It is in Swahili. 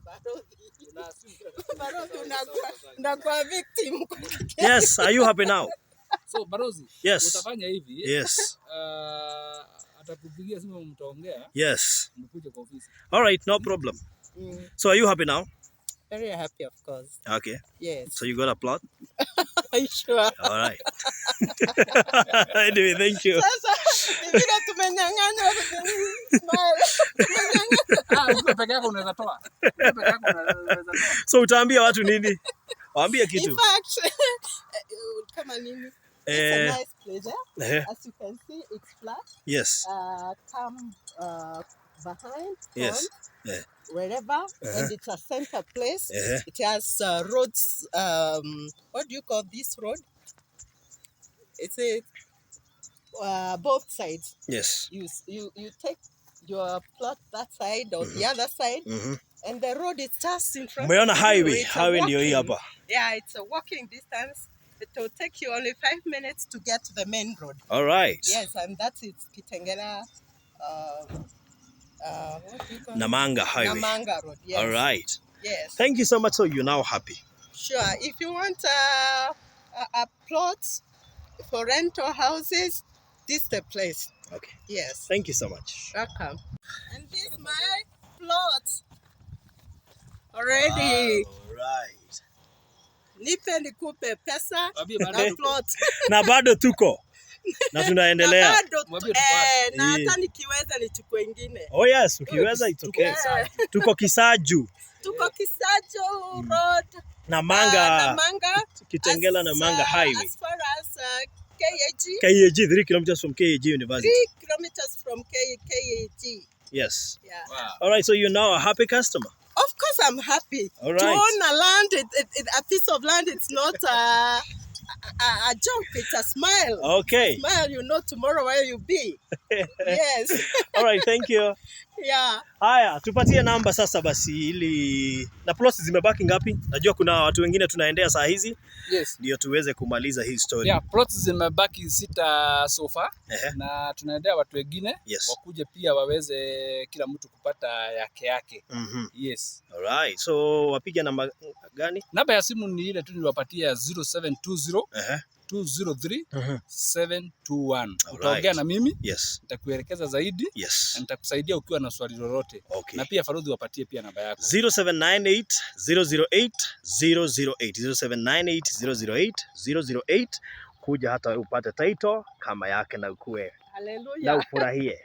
Balozi. Una assume kila kitu. Balozi unakuwa victim. Yes, are you happy now? So Balozi, utafanya hivi. Atakupigia simu, mtaongea, mkuje kwa ofisi. All right, no problem. So are you happy now? Very happy, of course. Okay. Yes. So you got a plot? Are you sure? All right. Anyway, thank you. Sasa ni vile tumenyang'anywa, smile. Tumenyang'anywa. Ah, ukiwa peke yako unaweza toa. Ukiwa peke yako unaweza toa. So utaambia watu nini? Waambie In kitu. fact, kama nini? It's a nice pleasure. As you can see, it's flat. Come behind, front, wherever, and it's a center place. It has roads. What do you call this road? It's a both sides. You take your plot that side or the other side, and the road is just in front Umeona of you. highway? It's a Highway ndio hii walking- hapa. Yeah, it's a walking distance. It will take you only 5 minutes to get to the main road. All right. Yes, and that's it. Kitengela. What do you call it? Namanga Highway. Namanga Road. Yes. All right. Yes. Thank you so much. So you're now happy. Sure. If you want a plot for rental houses, this is the place. Okay. Yes. Thank you so much. Welcome. And this is my plot already. All right. Nipe nikupe pesa Waambie na bado plot. Na bado tuko na Na tunaendelea. bado Mwambie tuko wapi. na hata nikiweza nichukue ingine. Oh yes, ukiweza it's okay. Tuko Kisaju. Tuko Kisaju Road, Namanga, Namanga, Kitengela Namanga Highway. As far as KAG, KAG, 3 kilometers from KAG University. 3 kilometers from KAG. Yes. Yeah. Wow. All right, so you're now a happy customer. Of course, I'm happy. All To right. own a land, a piece of land, it's not a joke. It's a smile. Okay. Smile, you know tomorrow where you be. Yes. All right, thank you. Yeah. Haya, tupatie namba sasa basi ili na plots zimebaki ngapi? Najua kuna watu wengine tunaendea saa hizi ndio tuweze kumaliza hii story. Yeah, plots zimebaki sita so far na tunaendea watu wengine wakuje pia waweze kila mtu kupata yake yake. Yes. All right. So wapiga namba gani? Namba ya simu ni ile tu niliwapatia, 0720 203 721. Utaongea na mimi, nitakuelekeza zaidi na nitakusaidia ukiwa na swali lolote. Na pia Farodhi, wapatie pia namba yako. 0798 008 008, 0798 008 008. Kuja hata upate title kama yake na ukue na Hallelujah. ufurahie.